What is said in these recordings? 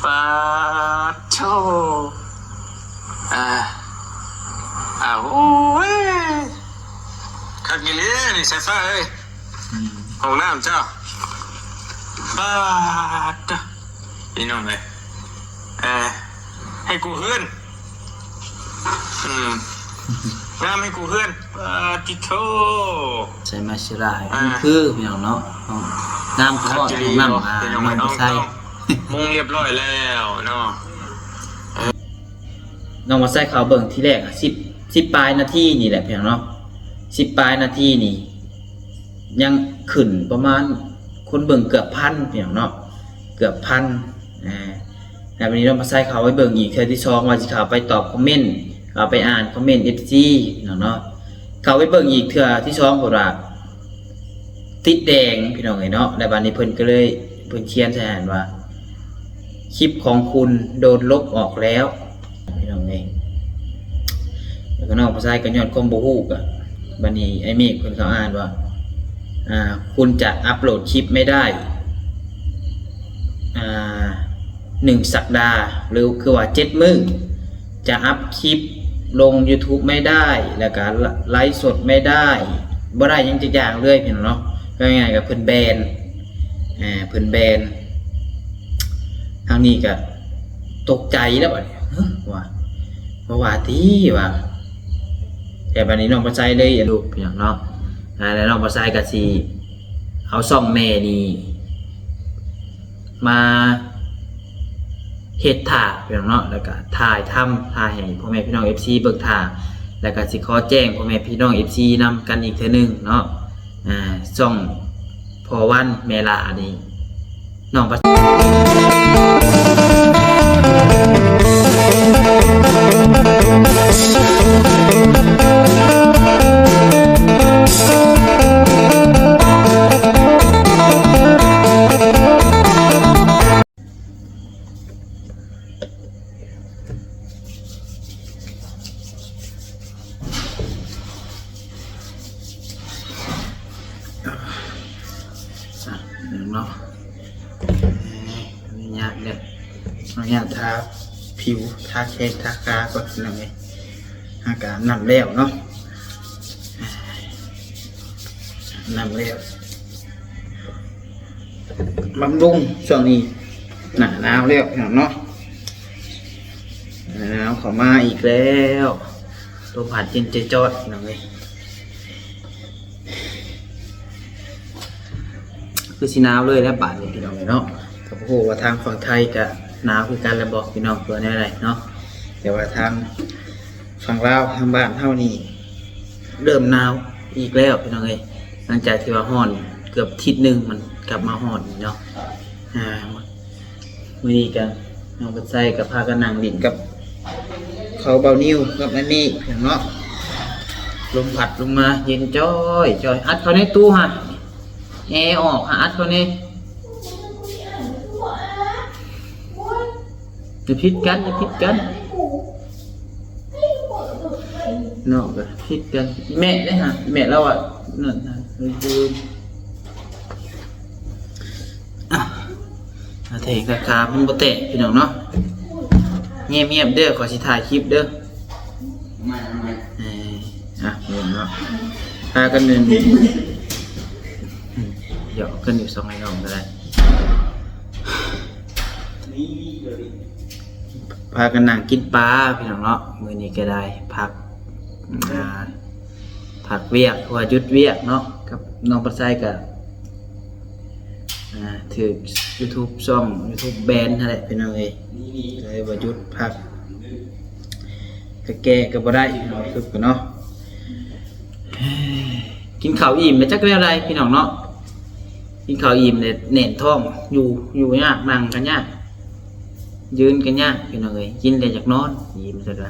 ປາດໂທ້ ອ່າ ອ້າວ ໂອ້ຍ ຄັກອີ່ຫຼີນີ້ສາຍຟ້າເອີຍ. ອືມ ຫ້ອງນ້ຳເຈົ້າ ປາດໂທ້ ພີ່ນ້ອງເອີຍ ເອີ ໃຫ້ກູເຮືອນ ອືມ ງາມໃຫ້ກູເຮືອນ ປາດຕິໂທ້ ໃສ່ມາສຄາຣາໃຫ້ ອ່າ ຄື ພີ່ນ້ອງເນາະ ງາມຄື ຫ້ອງນ້ຳ ອ່າ ພີ່ນ້ອງເອີຍ ນ້ອງບໍ່ໃສ່ ມຸງລຽບຮ້ອຍແລ້ວເນາະ. ນ້ອງບໍ່ໃສ່ເຂົ້າເບິ່ງທີແລກ ສິບ ສິບປາຍນາທີນີ້ແຫຼະ ພີ່ນ້ອງເນາະ ສິບປາຍນາທີນີ້ ຍັງຂຶ້ນປະມານ ຄົນເບິ່ງເກືອບພັນ ພີ່ນ້ອງເນາະ ເກືອບພັນ ອ່າ ແລ້ວບັດນີ້ນ້ອງປາໄຊເຂົ້າໄປເບິ່ງອີກເທື່ອທີສອງ ວ່າຊິເຂົ້າໄປຕອບຄອມເມັນ ເຂົ້າໄປອ່ານຄອມເມັນເອັຟຊີ ພີ່ນ້ອງເນາະ ເຂົ້າໄປເບິ່ງອີກເທື່ອທີສອງ ເພິ່ນວ່າ ຕິດແດງ ພີ່ນ້ອງເອີຍເນາະ ແລ້ວບັດນີ້ເພິ່ນກໍເລີຍ ເພິ່ນຂຽນໃສ່ຫັ້ນວ່າ ຄລິບຂອງຄຸນໂດນລົບອອກແລ້ວ ພີ່ນ້ອງເອີຍ ແລ້ວກໍນ້ອງປາໄຊກໍຍ້ອນຄວາມບໍ່ຮູ້ ກໍບັດນີ້ອ້າຍເມກເພິ່ນກໍອ່ານວ່າ ອ່າ ຄຸນຈະອັບໂຫຼດຄລິບໄມ່ໄດ້ ອ່າ ໜຶ່ງສັບດາ ຫຼື ຄືວ່າເຈັດມື້ ຈະອັບຄລິບລົງຢູທູບໄມ່ໄດ້ ແລ້ວກະໄລສົດໄມ່ໄດ້ ບໍ່ໄດ້ຫຍັງຈັກຢ່າງເລີຍ ພີ່ນ້ອງເນາະ ເວົ້າງ່າຍໆ ກໍເພິ່ນແບນ ເພິ່ນແບນ ທາງນີ້ກະຕົກໃຈແລ້ວບັດນີ້ ຮະ ວ່າ ບໍ່ວ່າຕິ ວ່າ ແຕ່ບັດນີ້ນ້ອງປາໄຊເລີຍ ລູກ ພີ່ນ້ອງເນາະ ແລ້ວນ້ອງປາໄຊກະຊິເອົາຊ່ອງແມ່ນີ້ ມາເຮັດຖ້າ ພີ່ນ້ອງເນາະ ແລ້ວກະຖ່າຍທຳ ຖ່າຍໃຫ້ພໍ່ແມ່ພີ່ນ້ອງເອັຟຊີເບິ່ງຖ້າ ແລ້ວກະຊິຂໍແຈ້ງພໍ່ແມ່ພີ່ນ້ອງເອັຟຊີນຳກັນອີກເທື່ອໜຶ່ງເນາະ ອ່າ ຊ່ອງພໍ່ວັນແມ່ຫຼ້ານີ້ ນ້ອງປະເນາະ ອະນຸຍາດເດີ ອະນຸຍາດທາຜິວ ທາແຂ້ງ ທາຂາກ່ອນ ພີ່ນ້ອງເອີຍ ຫາກອາບນ້ຳແລ້ວເນາະ ອາບນ້ຳແລ້ວ ບຳລຸງ ຊ່ວງນີ້ໜ້າໜາວແລ້ວ ພີ່ນ້ອງເນາະ ໜາວເຂົ້າມາອີກແລ້ວ ລົມພັດເຢັນຈອດໆ ພີ່ນ້ອງເອີຍ ຄືຊິໜາວເລີຍແລ້ວບາດນີ້ ພີ່ນ້ອງເອີຍເນາະ ກໍບໍ່ຮູ້ວ່າທາງຝັ່ງໄທກະໜາວຄືກັນແລ້ວບໍ່ ພີ່ນ້ອງ ເພື່ອແນວໃດເນາະ ແຕ່ວ່າທາງ ຝັ່ງລາວ ທາງບ້ານເຮົານີ້ເລີ່ມໜາວອີກແລ້ວ ພີ່ນ້ອງເອີຍ ຫຼັງຈາກທີ່ວ່າຮ້ອນເກືອບທິດໜຶ່ງ ມັນກັບມາຮ້ອນອີກເນາະ ອ່າ ມື້ນີ້ກະນ້ອງປາໄຊກະພາກັນນັ່ງຫຼິ້ນກັບເຂົາ ບ່າວນິວກັບອັນນີ້ເນາະ ລົມພັດລົງມາເຢັນຈ້ອຍໆ ອັດເຂົ້າໃນຕູ້ຫັ້ນ ແອອອກຫາ ອັດເຂົ້າແດ່ ຢ່າຜິດກັນ ຢ່າຜິດກັນ ນ້ອງກໍຜິດກັນ ແມ່ເດ້ຫາ ແມ່ລາວວ່ານັ້ນນະ ລືມ ອ່ະ ເທກະຄາມັນບໍ່ແຕກ ພີ່ນ້ອງເນາະ ງຽບໆ ເດີ ຂໍຊິຖ່າຍຄລິບເດີ ມາ ມາ ເອີ ອ່ະ ເນາະ ພາກັນເດີ ຫຍອກກັນຢູ່ສອງໄອ້ນ້ອງກໍໄດ້ ພາກັນນັ່ງກິນປາ ພີ່ນ້ອງເນາະ ມື້ນີ້ກໍໄດ້ພັກ ອ່າ ພັກວຽກ ເພາະວ່າຢຸດວຽກເນາະ ກັບນ້ອງປາໄຊກໍ ອ່າ ຖືກຢູທູບ ຊ່ອງຢູທູບແບນຫັ້ນແຫຼະ ພີ່ນ້ອງເອີຍ ເລີຍວ່າຢຸດພັກ ກະແກ້ກໍບໍ່ໄດ້ ຢູທູບກໍເນາະ ກິນເຂົ້າອີ່ມແລ້ວຈັກແນວໃດ ພີ່ນ້ອງເນາະ ກິນເຂົ້າອີ່ມແລ້ວແໜ້ນທ້ອງ ຢູ່ ຢູ່ຍາກ ນັ່ງກໍຍາກ ຢືນກໍຍາກ ພີ່ນ້ອງເອີຍ ກິນແລ້ວຢາກນອນ ອີ່ມແລ້ວກະ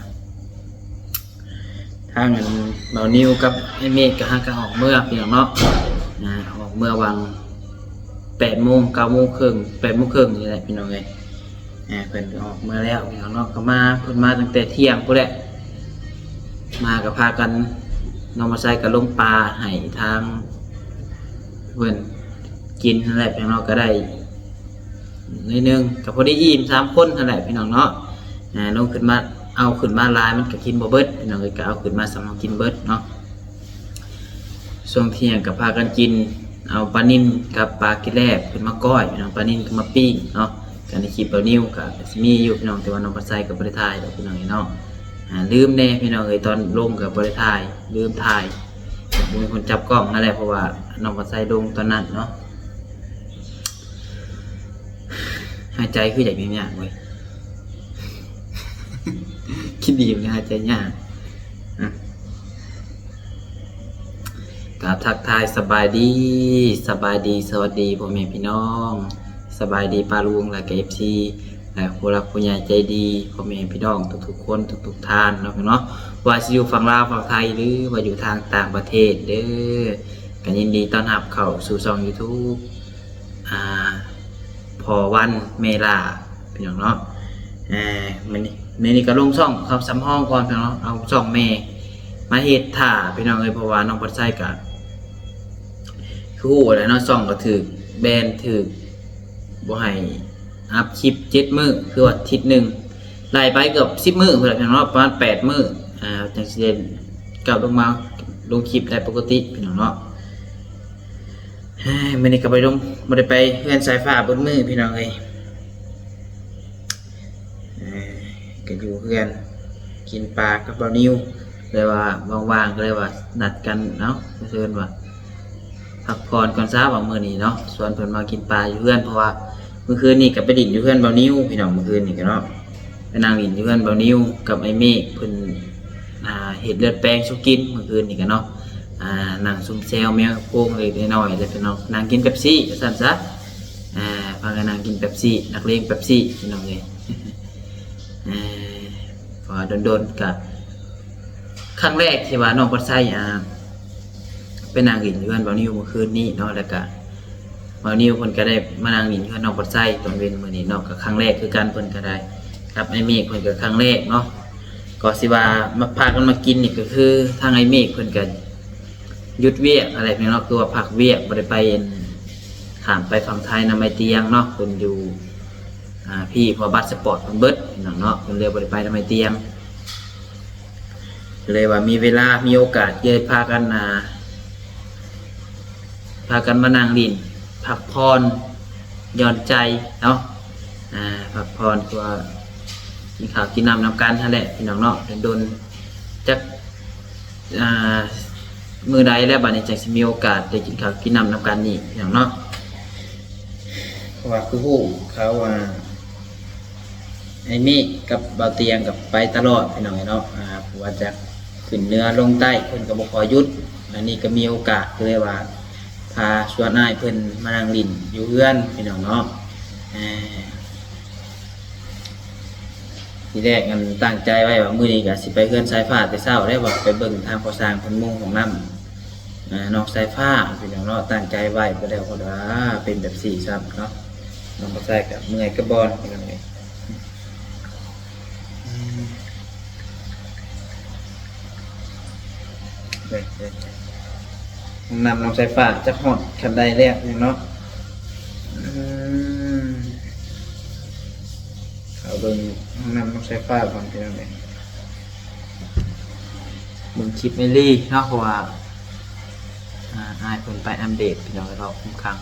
ທາງອັນບ່າວນິວກັບອ້າຍເມກກໍຫາກະອອກເມືອ ພີ່ນ້ອງເນາະ ອ່າ ອອກເມືອຫວ່າງແປດໂມງ ເກົ້າໂມງເຄິ່ງ ແປດໂມງເຄິ່ງນີ້ແຫຼະ ພີ່ນ້ອງເອີຍ ອ່າ ເພິ່ນກໍອອກເມືອແລ້ວ ພີ່ນ້ອງເນາະ ກໍມາ ເພິ່ນມາຕັ້ງແຕ່ທ່ຽງພຸ້ນແຫຼະ ມາກໍພາກັນ ນ້ອງມາໄຊກໍລົງປາໃຫ້ທາງເພິ່ນກິນຫັ້ນແຫຼະ ພີ່ນ້ອງເນາະ ກໍໄດ້ ໜ້ອຍໜຶ່ງ ກໍພໍດີອີ່ມສາມຄົນຫັ້ນແຫຼະພີ່ນ້ອງເນາະ. ອ່າ ລົງຂຶ້ນມາ ເອົາຂຶ້ນມາຫຼາຍມັນກໍກິນບໍ່ເບິດ ພີ່ນ້ອງເອີຍ, ກໍເອົາຂຶ້ນມາສ່ຳເຮົາກິນເບິດເນາະ. ຊ່ວງທ່ຽງກໍພາກັນກິນ ເອົາປານິນກັບປາກິແລບຂຶ້ນມາກ້ອຍພີ່ນ້ອງ, ປານິນກໍມາປີ້ງເນາະ. ກໍໃນຄລິບບ່າວນິວກໍຊິມີຢູ່ພີ່ນ້ອງ, ແຕ່ວ່ານ້ອງພັດໄຊກໍບໍ່ໄດ້ຖ່າຍດອກພີ່ນ້ອງເອີຍເນາະ. ອ່າ ລືມແດ່ພີ່ນ້ອງເອີຍ, ຕອນລົງກໍບໍ່ໄດ້ຖ່າຍ ລືມຖ່າຍ, ບໍ່ມີຄົນຈັບກ້ອງຫັ້ນແຫຼະ ເພາະວ່ານ້ອງພັດໄຊລົງຕອນນັ້ນເນາະ. ຫາຍໃຈຄືຢາກຍາກເວີຍ ຄິດດີມັນຫາຍໃຈຍາກ. ກາບທັກທາຍສະບາຍດີ ສະບາຍດີ ສະຫວັດດີພໍ່ແມ່ພີ່ນ້ອງ, ສະບາຍດີປ້າລຸງ ແລະກະເອັຟຊີ ແລະຜູ້ຫຼັກຜູ້ໃຫຍ່ໃຈດີ ພໍ່ແມ່ພີ່ນ້ອງທຸກໆຄົນ ທຸກໆທ່ານເນາະ ເນາະ, ວ່າຊິຢູ່ຝັ່ງລາວຝັ່ງໄທ ຫຼືວ່າຢູ່ທາງຕ່າງປະເທດເດີ. ກໍຍິນດີຕ້ອນຮັບເຂົ້າສູ່ຊ່ອງຢູທູບ ອ່າ ພໍ່ວັນແມ່ຫຼ້າ ພີ່ນ້ອງເນາະ. ເອີ ມື້ນີ້ ມື້ນີ້ກໍລົງຊ່ອງຄຳສຳຮອງກ່ອນ ພີ່ນ້ອງເນາະ, ເອົາຊ່ອງແມ່ມາເຮັດຖ້າ ພີ່ນ້ອງເອີຍ, ເພາະວ່ານ້ອງພັດໄຊກໍຄືຮູ້ແຫຼະເນາະ, ຊ່ອງກໍຖືກແບນ ຖືກບໍ່ໃຫ້ອັບຄລິບເຈັດມື້ ຄືວ່າທິດໜຶ່ງ ໄລ່ໄປເກືອບສິບມື້ພຸ້ນແຫຼະ ພີ່ນ້ອງເນາະ, ປະມານແປດມື້ ອ່າ ຈັ່ງຊິໄດ້ກັບລົງມາລົງຄລິບໄດ້ປົກກະຕິ ພີ່ນ້ອງເນາະ. ເຮີ້ຍ ມື້ນີ້ກໍບໍ່ໄດ້ລົງ ບໍ່ໄດ້ໄປເຮືອນສາຍຟ້າເບິດມື້ພີ່ນ້ອງເອີຍ. ເອີ ກໍຢູ່ເຮືອນກິນປາກັບບ່າວນິວ ແຕ່ວ່າວ່າງໆ ກໍເລີຍວ່ານັດກັນ ເອົ້າ ເຊີນວ່າພັກຜ່ອນກ່ອນຊະວ່າມື້ນີ້ເນາະ, ຊວນເພິ່ນມາກິນປາຢູ່ເຮືອນ ເພາະວ່າມື້ຄືນນີ້ກໍໄປຫຼິ້ນຢູ່ເຮືອນບ່າວນິວ ພີ່ນ້ອງ, ມື້ຄືນນີ້ກໍເນາະ ໄປນັ່ງຫຼິ້ນຢູ່ເຮືອນບ່າວນິວກັບອ້າຍເມກ ເພິ່ນ ອ່າ ເຮັດເລືອດແປງສູ່ກິນມື້ຄືນນີ້ກໍເນາະ. ອ່າ ນັ່ງຊຸມແຊວແມວໂພງເລັກໆນ້ອຍໆ ແລ້ວພີ່ນ້ອງ ນັ່ງກິນເປັບຊີວ່າຊັ້ນຊະ. ອ່າ ພາກັນນັ່ງກິນເປັບຊີ ນັກເລງເປັບຊີ ພີ່ນ້ອງເອີຍ. ເອີ ເພາະວ່າດົນໆ ກະ ຄັ້ງແລກທີ່ວ່ານ້ອງພັດໄຊ ອ່າ ໄປນັ່ງຫຼິ້ນຢູ່ເຮືອນບ່າວນິວມື້ຄືນນີ້ເນາະ, ແລ້ວກະບ່າວນິວເພິ່ນກະໄດ້ມານັ່ງຫຼິ້ນຢູ່ເຮືອນນ້ອງພັດໄຊຕອນເວັນມື້ນີ້ເນາະ, ກະຄັ້ງແລກຄືກັນ ເພິ່ນກະໄດ້ ກັບອ້າຍເມກເພິ່ນກະຄັ້ງແລກເນາະ. ກໍຊິວ່າມາພາກັນມາກິນນີ້ ກໍຄືທາງອ້າຍເມກເພິ່ນກະຢຸດວຽກຫັ້ນແຫຼະພີ່ນ້ອງເນາະ, ຄືວ່າພັກວຽກ ບໍ່ໄດ້ໄປ ຂ້າມໄປຝັ່ງໄທນຳອ້າຍຕຽງເນາະ, ເພິ່ນຢູ່ ອ່າ ພີ້ ເພາະວ່າບັດສະປອດເພິ່ນເບິດພີ່ນ້ອງເນາະ, ເພິ່ນເລີຍບໍ່ໄດ້ໄປນຳອ້າຍຕຽງ. ເລີຍວ່າມີເວລາ ມີໂອກາດ ເລີຍພາກັນ ອ່າ ພາກັນມານັ່ງຫຼິ້ນ ພັກຜ່ອນ ຢ່ອນໃຈເນາະ, ອ່າ ພັກຜ່ອນ ຄືວ່າກິນເຂົ້າກິນນ້ຳນຳກັນຫັ້ນແຫຼະພີ່ນ້ອງເນາະ, ດົນໆ ຈັກ ອ່າ ມື້ໃດແລ້ວບາດນີ້ ຈັ່ງຊິມີໂອກາດໄດ້ກິນເຂົ້າກິນນ້ຳນຳກັນອີກພີ່ນ້ອງເນາະ. ເພາະວ່າຄືຮູ້ຂ່າວວ່າ ອ້າຍເມກກັບບ່າວຕຽງກໍໄປຕະຫຼອດພີ່ນ້ອງເອີຍເນາະ, ອ່າ ບໍ່ວ່າຈະຂຶ້ນເໜືອລົງໃຕ້ ເພິ່ນກໍບໍ່ຄ່ອຍຢຸດ. ອັນນີ້ກໍມີໂອກາດ ກໍເລີຍວ່າພາຊວນອ້າຍເພິ່ນມານັ່ງຫຼິ້ນຢູ່ເຮືອນພີ່ນ້ອງເນາະ. ເອີ ທີແລກ ອັນ ຕັ້ງໃຈໄວ້ວ່າມື້ນີ້ກໍຊິໄປເຮືອນສາຍຟ້າແຕ່ເຊົ້າແລ້ວ ວ່າໄປເບິ່ງທາງພໍ່ຊ່າງເພິ່ນມຸງຫ້ອງນ້ຳ ອ່າ ນ້ອງສາຍຟ້າພີ່ນ້ອງເນາະ, ຕັ້ງໃຈໄວ້ ບໍ່ໄດ້ ເພາະວ່າເປັນແບບຊີ້ຊ້ຳເນາະ, ນ້ອງບໍ່ໃສ່ກໍເມື່ອຍກະບ່ອນພີ່ນ້ອງເອີຍ. ອືມ ເອີ ເອີ ຫ້ອງນ້ຳນ້ອງສາຍຟ້າຈັກຮອດຂັ້ນໃດແລ້ວພີ່ນ້ອງເນາະ. ອືມ ເຂົ້າເບິ່ງຫ້ອງນ້ຳນ້ອງສາຍຟ້າກ່ອນພີ່ນ້ອງເອີຍ. ເບິ່ງຄລິບແອລລີເນາະ ເພາະວ່າ ອ່າ ອ້າຍເພິ່ນໄປອັບເດດພີ່ນ້ອງເອີຍ ເວົ້າຄຸມຄັງ.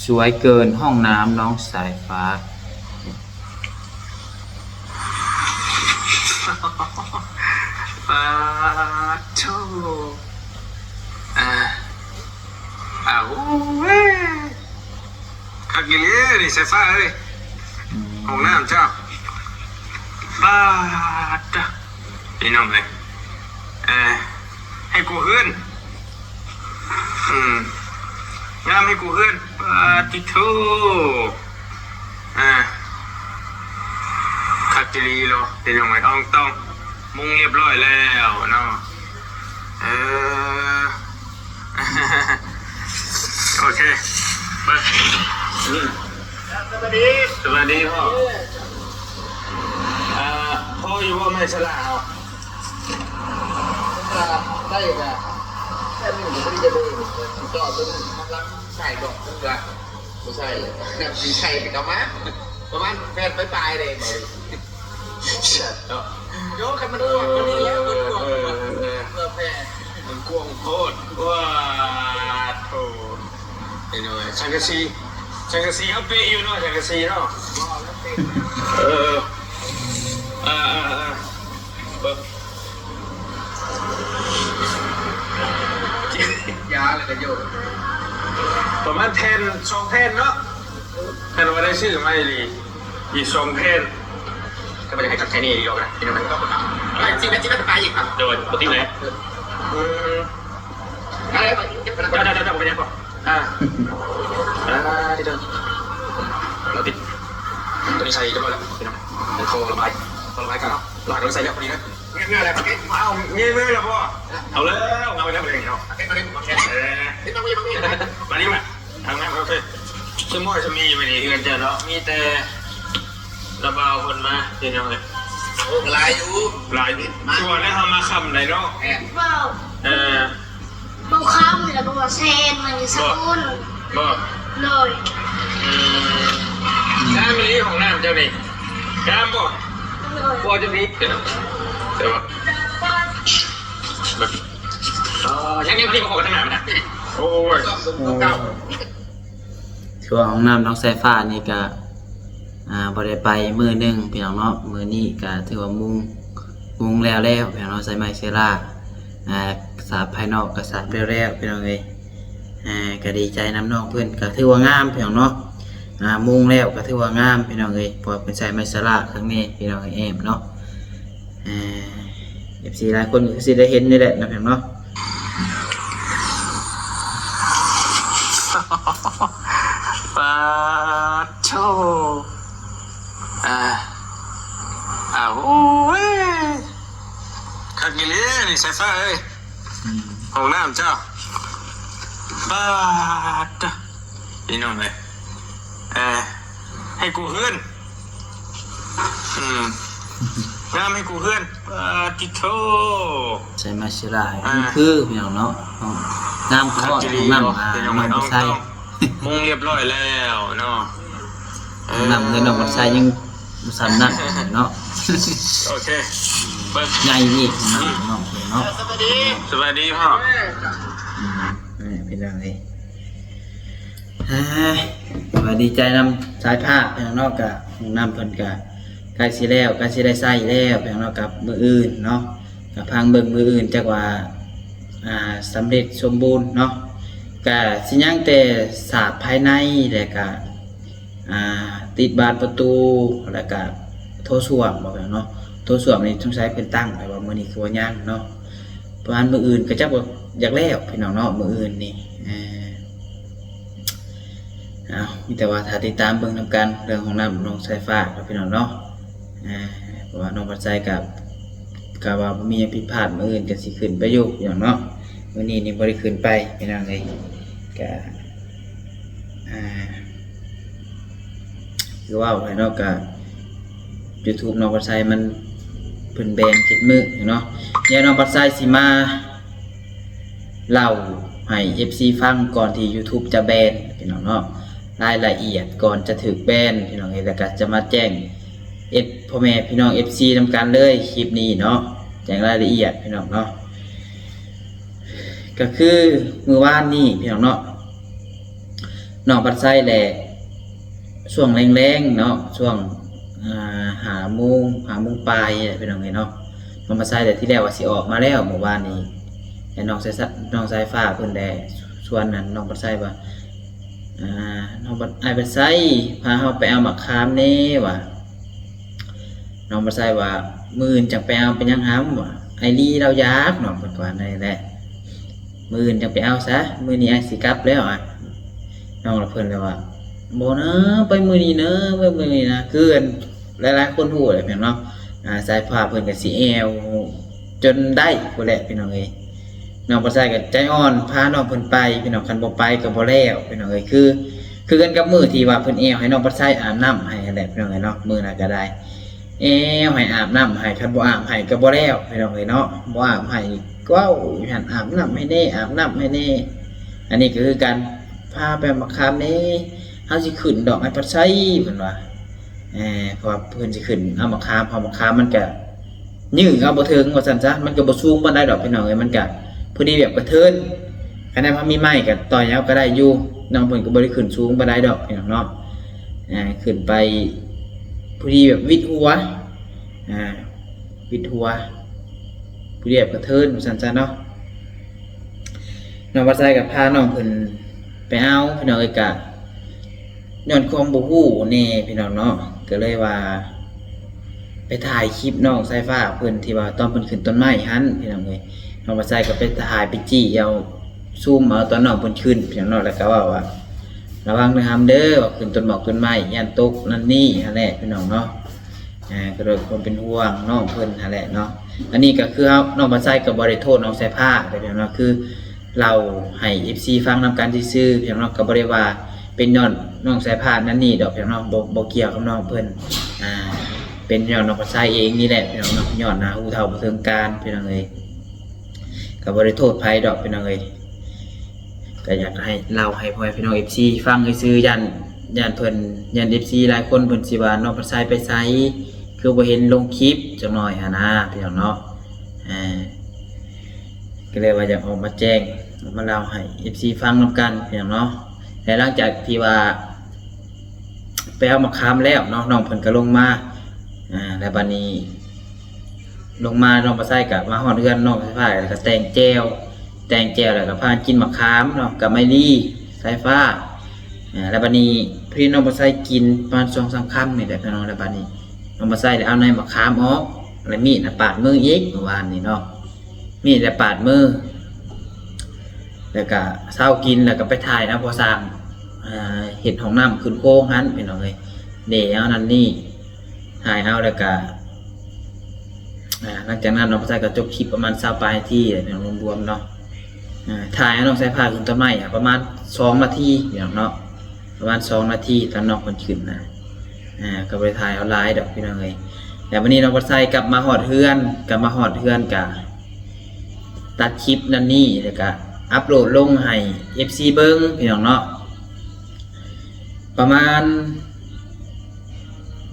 ສວຍເກີນຫ້ອງນ້ຳນ້ອງສາຍຟ້າ. ປາດໂທ້ ອ່າ ອ້າວ ໂອ້ຍ ຄັກອີ່ຫຼີນີ້ສາຍຟ້າເອີຍ. ອືມ ຫ້ອງນ້ຳເຈົ້າ ປາດ ພີ່ນ້ອງເອີຍ ເອີ ໃຫ້ກູເຮືອນ ອືມ ງາມໃຫ້ກູເຮືອນ ປາດຕິໂທ້ ອ່າ ຄັກອີ່ຫຼີໂລ ພີ່ນ້ອງເອີຍ ອອງຕອງ ມຸງຮຽບຮ້ອຍແລ້ວເນາະ ເອີ. ໂອເຄ ເບິ່ງ ອືມ ສະບາຍດີ ສະບາຍດີພໍ່ ອ່າ ພໍຢູ່ບໍ່ແມ່ສະຫຼາເຮົາ ໄດ້ກະ ແຕ່ມັນກໍບໍ່ໄດ້ເດີນ ຈອດເບິ່ງທາງຫຼັງໃສ່ດອກ ເພິ່ນກະ ບໍ່ໃສ່ເລີຍ ຊິໃສ່ກໍມາ ປະມານແປດປາຍໆເດ້ ບໍ່ ເນາະ ໂຍ ຄັນມັນກວ້າງກວ່ານີ້ແລ້ວ ມັນກວ້າງ ເອີ ເອີ ເອີ ເພື່ອແຜ່ ມັນກວ້າງໂພດ ວ້າໂທ້ ເຫັນບໍ່ ສັງກະສີ ສັງກະສີເຮົາເປະຢູ່ເນາະ ສັງກະສີເນາະ ບໍ່ ແລ້ວເປະ ເອີ ເອີ ເອີ ເອີ ເບິ່ງ ຢາແລ້ວກໍໂຍນ ປະມານແຜ່ນສອງແຜ່ນເນາະ ຄັນວ່າໄດ້ຊື້ໃໝ່ນີ້ ອີກສອງແຜ່ນ ກໍບໍ່ຢາກໃຫ້ຄັກແທ້ນີ້ດອກນະ ພີ່ນ້ອງເອີຍ ໄປ ຊິແມ່ນ ຊິແມ່ນໄປອີກ ໂດຍ ບໍ່ຕິດແຫຼະ ອືມ ເຈົ້າ ເຈົ້າ ເຈົ້າ ບໍ່ເປັນຫຍັງ ອາ ອາ ຕິດ ເອົາຕິດ ຕົວນີ້ໃສ່ຮຽບຮ້ອຍແລ້ວ ພີ່ນ້ອງ ມັນພໍລະບາຍ ພໍລະບາຍກັນເນາະ ລາກກໍໃສ່ແລ້ວພໍດີເດີ ເງີຍເມື່ອຍແລ້ວ ເອົາ ເງີຍເມື່ອຍແລ້ວບໍ່ ເອົາແລ້ວ ເອົາໄວ້ແລ້ວ ເອີ ມານີ້ມາ ທາງນັ້ນ ໂອເຄ ສະໝໍສະໝີ ມື້ນີ້ເຮືອນເຈົ້າເນາະ ມີແຕ່ລະບ່າວເພິ່ນມາ ພີ່ນ້ອງເອີຍ ໂອ້ ຫຼາຍຢູ່ ຫຼາຍຢູ່ ມາ ຄືວ່າແລ້ວເຮົາມາຄ່ຳໃດເນາະ ແມ່ນ ເອີ ບໍ່ຄ່ຳແລ້ວບໍ່ວ່າແຊນ ມັນຢູ່ສະກຸນ ບໍ່ ໂດຍ ອືມ ງາມອີ່ຫຼີຫ້ອງນ້ຳເຈົ້ານີ້ ງາມບໍ່ ໂດຍ ບໍ່ຈະມີ ແຕ່ວ່າ ແບບ ເອີ ຍັງ ຍັງ ຍັງບໍ່ເຂົ້າໄປທາງໜ້າມັນນະ ໂອ້ຍ ຖືວ່າຫ້ອງນ້ຳນ້ອງສາຍຟ້ານີ້ກະ ອ່າ ບໍ່ໄດ້ໄປມື້ໜຶ່ງພີ່ນ້ອງເນາະ ມື້ນີ້ກະຖືວ່າມຸງ ມຸງແລ້ວແລ້ວພີ່ນ້ອງເນາະ ໃສ່ໄມ້ເຊື້ອລາ ອ່າ ສາບພາຍນອກກະສາບແລ້ວແລ້ວພີ່ນ້ອງເອີຍ ອ່າ ກະດີໃຈນຳນ້ອງເພິ່ນ ກະຖືວ່າງາມພີ່ນ້ອງເນາະ ອ່າ ມຸງແລ້ວກະຖືວ່າງາມພີ່ນ້ອງເອີຍ ເພາະວ່າເພິ່ນໃສ່ໄມ້ເຊື້ອລາຄັກແນ່ພີ່ນ້ອງເອີຍ ແອມເນາະ ອ່າ ເອັຟຊີຫຼາຍຄົນກໍຄືຊິໄດ້ເຫັນນີ້ແຫຼະເນາະ ພີ່ນ້ອງເນາະ ປາດໂທ້ ອ່າ ອ້າວ ໂອ້ຍ ຄັກອີ່ຫຼີນີ້ສາຍຟ້າເອີຍ ອືມ ຫ້ອງນ້ຳເຈົ້າ ປາດໂທ້ ພີ່ນ້ອງເອີຍ ເອີ ໃຫ້ກູເຮືອນ ອືມ ງາມໃຫ້ກູເຮືອນ ປາດຕິໂທ ໃສ່ມາຊິລາຍ ອ່າ ຄືພີ່ນ້ອງເນາະ ງາມຂະໜາດ ຫ້ອງນ້ຳ ອ່າ ນ້ອງບໍ່ໃສ່ ມຸງຮຽບຮ້ອຍແລ້ວເນາະ ຫ້ອງນ້ຳເຮືອນນ້ອງບໍ່ໃສ່ ຍັງບໍ່ສ່ຳນັ້ນເນາະ ໂອເຄ ເບິ່ງ ໃຫຍ່ອີກ ຫ້ອງນ້ຳນ້ອງເນາະ ສະບາຍດີ ສະບາຍດີພໍ່ ອືມ ນີ້ພີ່ນ້ອງເອີຍ ອ່າ ກະວ່າດີໃຈນຳສາຍຟ້າພີ່ນ້ອງເນາະ ກະຫ້ອງນ້ຳເພິ່ນກະໃກ້ຊິແລ້ວ ໃກ້ຊິໄດ້ໃຊ້ແລ້ວພີ່ນ້ອງເນາະ ກັບມື້ອື່ນເນາະ ກະຟັງເບິ່ງມື້ອື່ນຈັກວ່າ ອ່າ ສຳເລັດສົມບູນເນາະ ກະຊິຍັງແຕ່ສາບພາຍໃນ ແລະກະ ອ່າ ຕິດບານປະຕູ ແລະກະໂຖສ້ວມ ບໍ່ແມ່ນເນາະ ໂຖສ້ວມນີ້ສົງໄສເພິ່ນຕັ້ງໄວ້ວ່າມື້ນີ້ຄືວ່າຍັງເນາະ ປະມານມື້ອື່ນກໍຈັກວ່າຢາກແລ້ວພີ່ນ້ອງເນາະ ມື້ອື່ນນີ້ ເອີ ເອົາ ມີແຕ່ວ່າຖ້າຕິດຕາມເບິ່ງນຳກັນ ເລື່ອງຫ້ອງນ້ຳນ້ອງສາຍຟ້າເນາະ ພີ່ນ້ອງເນາະ ເອີ ເພາະວ່ານ້ອງພັດໄຊກໍ ກໍວ່າບໍ່ມີຫຍັງຜິດພາດ ມື້ອື່ນກໍຊິຂຶ້ນໄປຢູ່ພີ່ນ້ອງເນາະ ມື້ນີ້ນີ້ບໍ່ໄດ້ຂຶ້ນໄປພີ່ນ້ອງເອີຍ ກໍ ອ່າ ຄືເວົ້າແຫຼະເນາະ ກະຢູທູບນ້ອງພັດໄຊມັນ ເພິ່ນແບນເຈັດມື້ເນາະ ດຽວນ້ອງພັດໄຊຊິມາເລົ່າໃຫ້ເອັຟຊີຟັງ ກ່ອນທີ່ຢູທູບຈະແບນພີ່ນ້ອງເນາະ ລາຍລະອຽດກ່ອນຈະຖືກແບນພີ່ນ້ອງເອີຍ ແລ້ວກະຈະມາແຈ້ງເອັຟ ພໍ່ແມ່ພີ່ນ້ອງເອັຟຊີນຳກັນເລີຍ ຄລິບນີ້ເນາະ ແຈ້ງລາຍລະອຽດພີ່ນ້ອງເນາະ ກໍຄືມື້ວານນີ້ພີ່ນ້ອງເນາະ ນ້ອງພັດໄຊແຫຼະ ຊ່ວງແລງໆເນາະ ຊ່ວງ ອ່າ ຫ້າໂມງ ຫ້າໂມງປາຍນີ້ແຫຼະພີ່ນ້ອງເອີຍເນາະ ນ້ອງພັດໄຊແຫຼະ ທີແລກວ່າຊິອອກມາແລ້ວມື້ວານນີ້ ແລະນ້ອງສາຍ ນ້ອງສາຍຟ້າເພິ່ນແຫຼະ ຊວນນັ້ນນ້ອງພັດໄຊວ່າ ອ່າ ນ້ອງພັດ ອ້າຍພັດໄຊ ພາເຮົາໄປເອົາໝາກຂາມແດ່ວ່າ ນ້ອງບັດໄຊວ່າ ມື້ອື່ນຈັ່ງໄປເອົາ ເປັນຫຍັງຫຳ ວ່າ ອ້າຍລີລາວຢາກ ນ້ອງເພິ່ນວ່າແນວນີ້ແຫຼະ ມື້ອື່ນຈັ່ງໄປເອົາຊະ ມື້ນີ້ອ້າຍຊິກັບແລ້ວ ອ້າຍ ນ້ອງລະເພິ່ນລະວ່າ ບໍ່ນາ ໄປມື້ນີ້ນາ ໄປມື້ນີ້ນາ ຄືອັນຫຼາຍໆຄົນຮູ້ແຫຼະແມ່ນບໍ່ ອ່າ ສາຍຟ້າເພິ່ນກໍຊິແອວຈົນໄດ້ພຸ້ນແຫຼະ ພີ່ນ້ອງເອີຍ. ນ້ອງບັດໄຊກໍໃຈອ່ອນ ພານ້ອງເພິ່ນໄປ ພີ່ນ້ອງ ຄັນບໍ່ໄປກໍບໍ່ແລ້ວ ພີ່ນ້ອງເອີຍ ຄື ຄືກັນກັບມື້ທີ່ວ່າເພິ່ນແອວໃຫ້ນ້ອງບັດໄຊອາບນ້ຳໃຫ້ຫັ້ນແຫຼະ ພີ່ນ້ອງເອີຍເນາະ ມື້ນັ້ນກໍໄດ້ ແອວໃຫ້ອາບນ້ຳໃຫ້ ຄັນບໍ່ອາບໃຫ້ກໍບໍ່ແລ້ວ ພີ່ນ້ອງເອີຍເນາະ ບໍ່ອາບໃຫ້ ເວົ້າຢູ່ຫັ້ນ ອາບນ້ຳໃຫ້ແດ່ ອາບນ້ຳໃຫ້ແດ່ ອັນນີ້ກໍຄືກັນ ພາໄປເອົາໝາກຂາມແດ່ ຫ ເຮົາຊິຂຶ້ນດອກໄມ້ພັດໄຊ ເພິ່ນວ່າ ເອີ ເພາະວ່າເພິ່ນຊິຂຶ້ນເອົາໝາກຂາມ ເພາະໝາກຂາມມັນກະ ຍື້ເອົາບໍ່ເຖິງວ່າຊັ້ນຊະ ມັນກໍບໍ່ສູງປານໃດດອກພີ່ນ້ອງເອີຍ ມັນກະພໍດີແບບກະເທີນ ຄັນແມ່ນວ່າມີໄມ້ກໍຕ່ອຍເອົາກໍໄດ້ຢູ່ ນ້ອງເພິ່ນກໍບໍ່ໄດ້ຂຶ້ນສູງປານໃດດອກພີ່ນ້ອງເນາະ ເອີ ຂຶ້ນໄປພໍດີແບບວິດຫົວ ອາ ວິດຫົວ ຜູ້ດຽວກະເທີນວ່າຊັ້ນຊະເນາະ ນ້ອງບັດໄຊກໍພານ້ອງເພິ່ນໄປເອົາ ພີ່ນ້ອງເອີຍ ກະຍ້ອນຄວາມບໍ່ຮູ້ແດ່ພີ່ນ້ອງເນາະ ກໍເລີຍວ່າໄປຖ່າຍຄລິບນ້ອງສາຍຟ້າເພິ່ນ ທີ່ວ່າຕອນເພິ່ນຂຶ້ນຕົ້ນໄມ້ຫັ້ນ ພີ່ນ້ອງເອີຍ ນ້ອງບັດໄຊກໍໄປຖ່າຍໄປຈີ້ເອົາ ຊູມເອົາຕອນນ້ອງເພິ່ນຂຶ້ນ ພີ່ນ້ອງເນາະ ແລ້ວກໍເວົ້າວ່າ ລະວັງເດີຫຳເດີ ວ່າຂຶ້ນຕົ້ນໝອກຕົ້ນໄມ້ ຢ້ານຕົກນັ້ນນີ້ຫັ້ນແຫຼະ ພີ່ນ້ອງເນາະ ອ່າ ກໍດ້ວຍຄວາມເປັນຫ່ວງນ້ອງເພິ່ນຫັ້ນແຫຼະເນາະ ອັນນີ້ກໍຄືເຮົາ ນ້ອງບັດໄຊກໍບໍ່ໄດ້ໂທດນ້ອງສາຍຟ້າເດ້ພີ່ນ້ອງເນາະ ຄືເລົ່າໃຫ້ເອັຟຊີຟັງນຳກັນຊື່ໆ ພີ່ນ້ອງເນາະ ກໍບໍ່ໄດ້ວ່າເປັນຍ້ອນນ້ອງສາຍຟ້ານັ້ນນີ້ດອກ ພີ່ນ້ອງເນາະ ບໍ່ ບໍ່ກ່ຽວກັບນ້ອງເພິ່ນ ອ່າ ເປັນຍ້ອນນ້ອງບັດໄຊເອງນີ້ແຫຼະ ພີ່ນ້ອງເນາະ ຍ້ອນໜ້າຮູ້ເທົ່າບໍ່ເຖິງການ ພີ່ນ້ອງເອີຍ ກໍບໍ່ໄດ້ໂທດໃຜດອກ ພີ່ນ້ອງເອີຍ ກໍຢາກໃຫ້ເລົ່າໃຫ້ພໍ່ແມ່ພີ່ນ້ອງເອັຟຊີຟັງຊື່ໆ ຢ້ານ ຢ້ານເພິ່ນ ຢ້ານເອັຟຊີຫຼາຍຄົນເພິ່ນຊິວ່າ ນ້ອງບັດໄຊໄປໃສ ຄືບໍ່ເຫັນລົງຄລິບຈັກໜ້ອຍຫັ້ນນາ ພີ່ນ້ອງເນາະ ເອີ ກໍເລີຍວ່າຢາກອອກມາແຈ້ງ ອອກມາເລົ່າໃຫ້ເອັຟຊີຟັງນຳກັນ ພີ່ນ້ອງເນາະ ແລະ ຫຼັງຈາກທີ່ວ່າ ໄປເອົາໝາກຂາມແລ້ວເນາະ ນ້ອງເພິ່ນກໍລົງມາ ອ່າ ແລ້ວບາດນີ້ ລົງມາ ນ້ອງບັດໄຊກໍມາຮອດເຮືອນນ້ອງສາຍຟ້າ ແລ້ວກໍແຕ່ງແຈ່ວ ແຕ່ງແຈ່ວແລ້ວກໍພາກັນກິນໝາກຂາມເນາະ ກັບໄມລີ ສາຍຟ້າ ອ່າ ແລ້ວບາດນີ້ພໍດີນ້ອງບັດໄຊກິນປະມານສອງສາມຄຳນີ້ແຫຼະພີ່ນ້ອງ ແລ້ວບາດນີ້ນ້ອງບັດໄຊໄດ້ເອົາໃນໝາກຂາມອອກ ແລ້ວມີດນະປາດມືອີກ ມື້ວານນີ້ເນາະ ມີດນະປາດມື ແລ້ວກະເຊົາກິນ ແລ້ວກະໄປຖ່າຍນຳພໍ່ຊ່າງ ອ່າ ເຮັດຫ້ອງນ້ຳຂຶ້ນໂຄງຫັ້ນ ພີ່ນ້ອງເອີຍ ເດເອົານັ້ນນີ້ ຖ່າຍເອົາ ແລ້ວກະ ອ່າ ຫຼັງຈາກນັ້ນນ້ອງບັດໄຊກໍຈົບຄລິບປະມານຊາວປາຍນາທີແຫຼະ ພີ່ນ້ອງ ລວມໆເນາະ ອ່າ ຖ່າຍເອົານ້ອງສາຍຟ້າຂຶ້ນຕົ້ນໄມ້ ອ່າ ປະມານສອງນາທີ ພີ່ນ້ອງເນາະ ປະມານສອງນາທີຕອນນ້ອງເພິ່ນຂຶ້ນນະ ອ່າ ກໍບໍ່ໄດ້ຖ່າຍເອົາຫຼາຍດອກ ພີ່ນ້ອງເອີຍ ແລ້ວບາດນີ້ນ້ອງບັດໄຊກັບມາຮອດເຮືອນ ກັບມາຮອດເຮືອນກະ ຕັດຄລິບນັ້ນນີ້ ແລ້ວກະອັບໂຫຼດລົງໃຫ້ເອັຟຊີເບິ່ງ ພີ່ນ້ອງເນາະ ປະມານ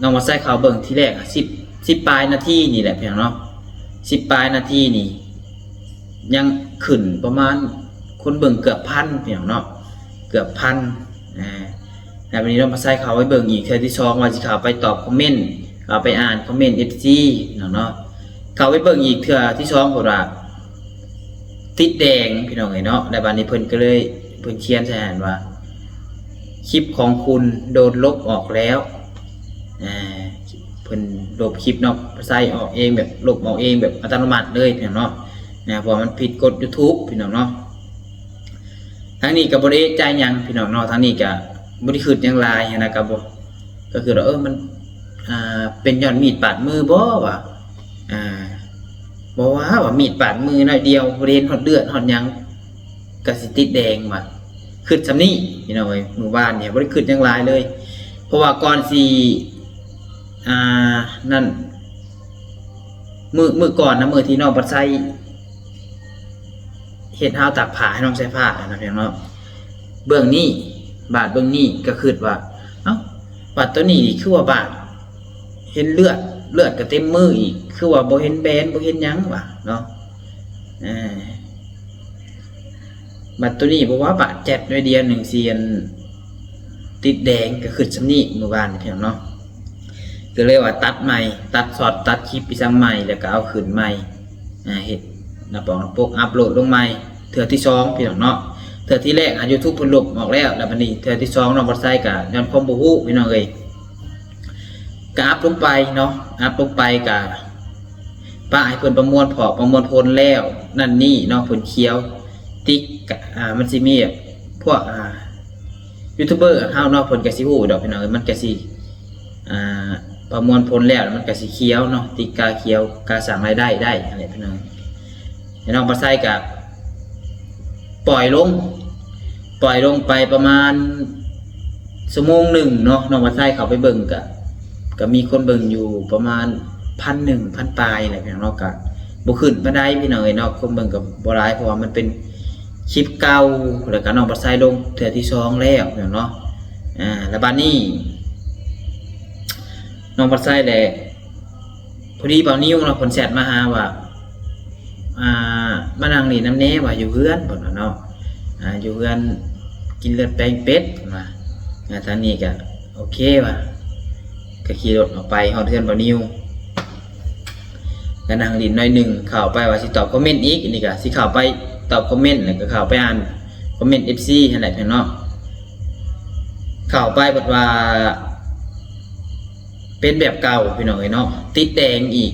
ນ້ອງບັດໄຊເຂົ້າເບິ່ງທີແລກ ສິບ ສິບປາຍນາທີນີ້ແຫຼະ ພີ່ນ້ອງເນາະ ສິບປາຍນາທີນີ້ ຍັງຂຶ້ນປະມານ ຄົນເບິ່ງເກືອບພັນ ພີ່ນ້ອງເນາະ ເກືອບພັນ ອ່າ ແລ້ວບາດນີ້ນ້ອງບັດໄຊເຂົ້າໄປເບິ່ງອີກເທື່ອທີສອງ ວ່າຊິເຂົ້າໄປຕອບຄອມເມັນ ເຂົ້າໄປອ່ານຄອມເມັນເອັຟຊີເນາະ ເຂົ້າໄປເບິ່ງອີກເທື່ອທີສອງ ເພິ່ນວ່າຕິດແດງ ພີ່ນ້ອງເອີຍເນາະ ແລ້ວບາດນີ້ເພິ່ນກໍເລີຍ ເພິ່ນຂຽນໃສ່ຫັ້ນວ່າ ຄລິບຂອງຄຸນໂດນລົບອອກແລ້ວ ອ່າ ເພິ່ນລົບຄລິບນ້ອງບັດໄຊອອກເອງ ແບບລົບອອກເອງແບບອັດຕະໂນມັດເລີຍ ພີ່ນ້ອງເນາະ ເພາະວ່າມັນຜິດກົດຢູທູບ ພີ່ນ້ອງເນາະ. ທາງນີ້ກໍບໍ່ໄດ້ເອະໃຈຫຍັງພີ່ນ້ອງເນາະ ທາງນີ້ກໍບໍ່ໄດ້ຄິດຫຍັງຫຼາຍຫັ້ນນະ ກໍບໍ່ ກໍຄືວ່າ ເອີ ມັນ ອ່າ ເປັນຍ້ອນມີດບາດມືບໍ່ວະ ອ່າ ບໍ່ວ່າ ວ່າມີດບາດມືໜ້ອຍດຽວ ບໍ່ໄດ້ເຫັນຮອດເລືອດຮອດຫຍັງ ກໍຊິຕິດແດງວ່າ ຄິດສ່ຳນີ້ພີ່ນ້ອງເອີຍ ມື້ວານນີ້ບໍ່ໄດ້ຄິດຫຍັງຫຼາຍເລີຍ ເພາະວ່າກ່ອນຊິ ອ່າ ນັ້ນ ມື້ ມື້ກ່ອນນະ ມື້ທີ່ນ້ອງບັດໄຊ ເຮັດຮາວຕາກຜ້າໃຫ້ນ້ອງສາຍຟ້າຫັ້ນນະ ພີ່ນ້ອງເນາະ ເບື້ອງນີ້ ບາດເບື້ອງນີ້ ກໍຄິດວ່າ ເອົ້າ ບາດໂຕນີ້ນີ້ຄືວ່າບາດ ເຫັນເລືອດ ເລືອດກໍເຕັມມືອີກ ຄືວ່າບໍ່ເຫັນແບນ ບໍ່ເຫັນຫຍັງວ່າເນາະ ເອີ ບາດໂຕນີ້ບໍ່ວ່າບາດແຈັບໜ້ອຍດຽວໜຶ່ງຊິອັນ ຕິດແດງ ກໍຄິດສ່ຳນີ້ມື້ວານນີ້ພີ່ນ້ອງເນາະ ກໍເລີຍວ່າຕັດໃໝ່ ຕັດຊັອດ ຕັດຄລິບໄປຊ່າງໃໝ່ ແລ້ວກໍເອົາຂຶ້ນໃໝ່ ອ່າ ເຮັດໜ້າປອກໜ້າປົກ ອັບໂຫຼດລົງໃໝ່ເທື່ອທີສອງພີ່ນ້ອງເນາະ ເທື່ອທີແລກ ອ່າ ຢູທູບເພິ່ນລົບອອກແລ້ວ ແລ້ວບາດນີ້ເທື່ອທີສອງນ້ອງບັດໄຊກໍຍ້ອນຄວາມບໍ່ຮູ້ພີ່ນ້ອງເອີຍ ກໍອັບລົງໄປເນາະ ອັບລົງໄປກໍປະໃຫ້ເພິ່ນປະມວນ ເພາະປະມວນຜົນແລ້ວນັ້ນນີ້ເນາະ ເພິ່ນຂຽວ ຕິກ ອ່າ ມັນຊິມີແບບພວກ ອ່າ ຢູທູບເບີເຮົາເນາະ ເພິ່ນກໍຊິຮູ້ດອກພີ່ນ້ອງເອີຍ ມັນກໍຊິ ອ່າ ປະມວນຜົນແລ້ວມັນກໍຊິຂຽວເນາະ ຕິກກາຂຽວ ກາສ້າງລາຍໄດ້ໄດ້ຫັ້ນແຫຼະພີ່ນ້ອງ ແລ້ວນ້ອງບັດໄຊກໍປ່ອຍລົງ ປ່ອຍລົງໄປປະມານຊົ່ວໂມງໜຶ່ງເນາະ ນ້ອງບັດໄຊເຂົ້າໄປເບິ່ງກໍ ກໍມີຄົນເບິ່ງຢູ່ປະມານພັນໜຶ່ງ ພັນປາຍແຫຼະພີ່ນ້ອງເນາະ ກໍບໍ່ຂຶ້ນປານໃດພີ່ນ້ອງເອີຍເນາະ ຄົນເບິ່ງກໍບໍ່ຫຼາຍ ເພາະວ່າມັນເປັນຄລິບເກົ່າ ແລ້ວກໍນ້ອງບັດໄຊລົງເທື່ອທີສອງແລ້ວພີ່ນ້ອງເນາະ ອ່າ ແລ້ວບາດນີ້ນ້ອງພັດໄຊແຫຼະ ພໍດີບ່າວນິວເນາະ ເພິ່ນແຊັດມາຫາວ່າ ອ່າ ມານັ່ງຫຼິ້ນນຳແດ່ວ່າ ຢູ່ເຮືອນ ເພິ່ນວ່າເນາະ ອ່າ ຢູ່ເຮືອນກິນເລືອດແປງເປັດ ເພິ່ນວ່າ ອ່າ ທາງນີ້ກະໂອເຄວ່າ ກະຂີ່ລົດອອກໄປຮອດເຮືອນບ່າວນິວ ກະນັ່ງຫຼິ້ນໜ້ອຍໜຶ່ງ ເຂົ້າໄປວ່າຊິຕອບຄອມເມັນອີກ ອັນນີ້ກະຊິເຂົ້າໄປຕອບຄອມເມັນ ແລ້ວກະເຂົ້າໄປອ່ານຄອມເມັນເອັຟຊີຫັ້ນແຫຼະພີ່ນ້ອງເນາະ ເຂົ້າໄປເພິ່ນວ່າ ເປັນແບບເກົ່າພີ່ນ້ອງເອີຍເນາະ ຕິດແດງອີກ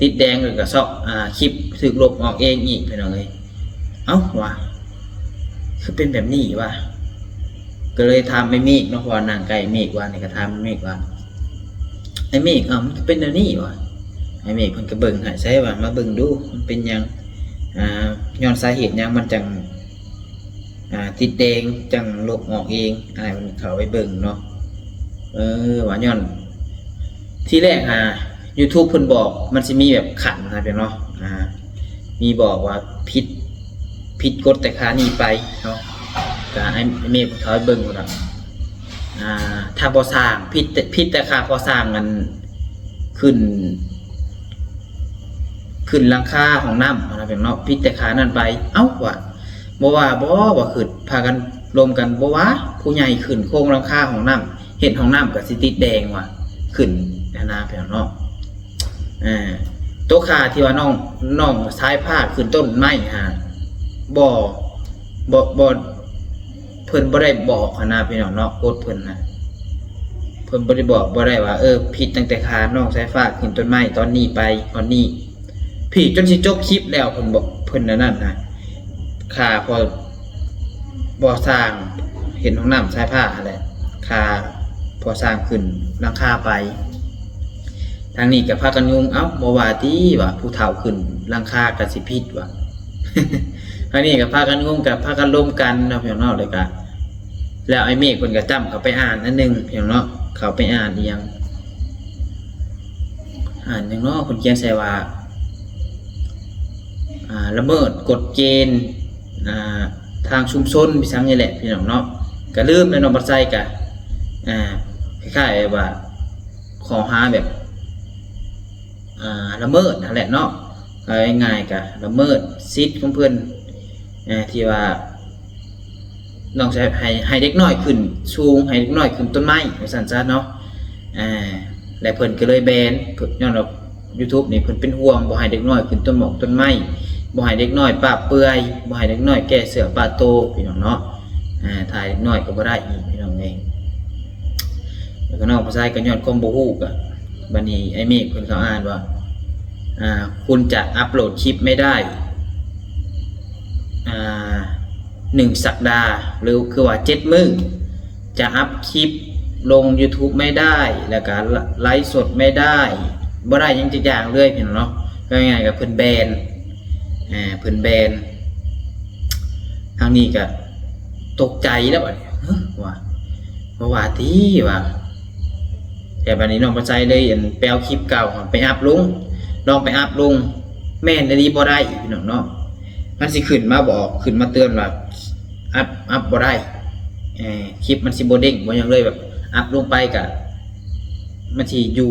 ຕິດແດງ ແລ້ວກະຊອກ ອ່າ ຄລິບຖືກລົບອອກເອງອີກພີ່ນ້ອງເອີຍ ເອົ້າ ວ່າ ຄືເປັນແບບນີ້ວະ ກະເລີຍຖາມອ້າຍເມກເນາະ ເພາະວ່ານັ່ງໃກ້ເມກວ່ານີ້ ກະຖາມເມກວ່າ ອ້າຍເມກ ເອົ້າ ມັນຄືເປັນແນວນີ້ວະ ອ້າຍເມກເພິ່ນກະເບິ່ງໃຫ້ ໃສວ່າ ມາເບິ່ງດູ ມັນເປັນຫຍັງ ອ່າ ຍ້ອນສາເຫດຫຍັງມັນຈັ່ງ ອ່າ ຕິດແດງ ຈັ່ງລົບອອກເອງ ອ້າຍເພິ່ນເຂົ້າໄປເບິ່ງເນາະ ເອີ ວ່າຍ້ອນ ທີແລກຫາ YouTube ເພິ່ນບອກ ມັນຊິມີແບບຂັນນະພີ່ນ້ອງເນາະ ອ່າ ມີບອກວ່າຜິດ ຜິດກົດແຕ່ຄານີ້ໄປເນາະ ກະໃຫ້ເມກເພິ່ນເຂົ້າໄປເບິ່ງພຸ້ນນະ ອ່າ ຖ້າບໍ່ສ້າງ ຜິດ ຜິດແຕ່ຄາກໍ່ສ້າງ ອັນ ຂຶ້ນ ຂຶ້ນຫຼັງຄາຫ້ອງນ້ຳຫັ້ນນະພີ່ນ້ອງເນາະ ຜິດແຕ່ຄານັ້ນໄປ ເອົ້າ ວ່າ ບໍ່ວ່າບໍ່ ວ່າ ຄຶດ ພາກັນລົມກັນ ບໍ່ວ່າ ຜູ້ໃຫຍ່ຂຶ້ນໂຄງຫຼັງຄາຫ້ອງນ້ຳ ເຮັດຫ້ອງນ້ຳກະຊິຕິດແດງວ່າ ຂຶ້ນຫັ້ນນະພີ່ນ້ອງເນາະ ເອີ ໂຕຄາທີ່ວ່ານ້ອງ ນ້ອງສາຍຟ້າຂຶ້ນຕົ້ນໄມ້ຫາ ບໍ່ ບໍ່ ບໍ່ ເພິ່ນບໍ່ໄດ້ບອກຫັ້ນນະພີ່ນ້ອງເນາະ ກົດເພິ່ນນະ ເພິ່ນບໍ່ໄດ້ບອກ ບໍ່ໄດ້ວ່າ ເອີ ຜິດຕັ້ງແຕ່ຄານ້ອງສາຍຟ້າຂຶ້ນຕົ້ນໄມ້ຕອນນີ້ໄປຮອດນີ້ ພີ້ ຈົນຊິຈົບຄລິບແລ້ວ ເພິ່ນບອກ ເພິ່ນອັນນັ້ນນະ ຄາພໍ ພໍສ້າງ ເຮັດຫ້ອງນ້ຳສາຍຟ້າຫັ້ນແຫຼະ ຄາພໍສ້າງຂຶ້ນຫຼັງຄາໄປ ທາງນີ້ກະພາກັນງົງ ເອົ້າ ບໍ່ວ່າຕິ ວ່າ ຜູ້ເຖົ້າຂຶ້ນຫຼັງຄາກະຊິຜິດວ່າ ທາງນີ້ກະພາກັນງົງ ກະພາກັນລົມກັນເນາະ ພີ່ນ້ອງເນາະ ແລ້ວກະ ແລ້ວອ້າຍເມກເພິ່ນກະຈ້ຳເຂົ້າໄປອ່ານອັນໜຶ່ງ ພີ່ນ້ອງເນາະ ເຂົ້າໄປອ່ານອີ່ຫຍັງ ອ່ານຫຍັງເນາະ ເພິ່ນຂຽນໃສ່ວ່າ ອ່າ ລະເມີດກົດເກນ ອ່າ ທາງຊຸມຊົນ ອີ່ຫຍັງນີ້ແຫຼະ ພີ່ນ້ອງເນາະ ກະລືມແລ້ວ ນ້ອງບັດໄຊກະ ອ່າ ຄ້າຍໆວ່າ ຂໍ້ຫາແບບ ອ່າ ລະເມີດຫັ້ນແຫຼະເນາະ ເວົ້າງ່າຍໆກະລະເມີດສິດຂອງເພິ່ນ ເອີ ທີ່ວ່າ ນ້ອງໃຫ້ ໃຫ້ເດັກນ້ອຍຂຶ້ນສູງ ໃຫ້ເດັກນ້ອຍຂຶ້ນຕົ້ນໄມ້ ວ່າຊັ້ນຊະເນາະ ເອີ ແລະເພິ່ນກະເລີຍແບນ ຍ້ອນວ່າ YouTube ນີ້ເພິ່ນເປັນຫ່ວງ ບໍ່ໃຫ້ເດັກນ້ອຍຂຶ້ນຕົ້ນໝອກຕົ້ນໄມ້ ບໍ່ໃຫ້ເດັກນ້ອຍປະເປືອຍ ບໍ່ໃຫ້ເດັກນ້ອຍແກ້ເສື້ອປະໂຕ ພີ່ນ້ອງເນາະ ເອີ ຖ່າຍເດັກນ້ອຍກະບໍ່ໄດ້ອີກ ພີ່ນ້ອງເອີຍ ແລ້ວກະນ້ອງຜູ້ຊາຍກະຍ້ອນຄວາມບໍ່ຮູ້ ກະ ບາດນີ້ອ້າຍເມກເພິ່ນເຂົາອ່ານວ່າ ອ່າ ຄຸນຈະອັບໂຫຼດຄລິບໄມ່ໄດ້ ອ່າ ໜຶ່ງສັບດາ ຫຼື ຄືວ່າເຈັດມື້ ຈະອັບຄລິບລົງ YouTube ໄມ່ໄດ້ ແລ້ວກະ ລ- ໄລຟ໌ສົດໄມ່ໄດ້ ບໍ່ໄດ້ຫຍັງຈັກຢ່າງເລີຍ ພີ່ນ້ອງເນາະ ເວົ້າງ່າຍໆກະເພິ່ນແບນ ເອີ ເພິ່ນແບນ ທາງນີ້ກະຕົກໃຈແລ້ວບາດນີ້ ຮະ ວ່າ ບໍ່ວ່າຕິ ວ່າ ແຕ່ບາດນີ້ນ້ອງບັດໄຊເລີຍ ອັນ ໄປເອົາຄລິບເກົ່າໄປອັບລົງ ລອງໄປອັບລົງ ແມ່ນອີ່ຫຼີບໍ່ໄດ້ ພີ່ນ້ອງເນາະ ມັນຊິຂຶ້ນມາບອກ ຂຶ້ນມາເຕືອນວ່າ ອັບ ອັບບໍ່ໄດ້ ເອີ ຄລິບມັນຊິບໍ່ເດ້ງບໍ່ຫຍັງເລີຍ ແບບ ອັບລົງໄປກະ ມັນຊິຢູ່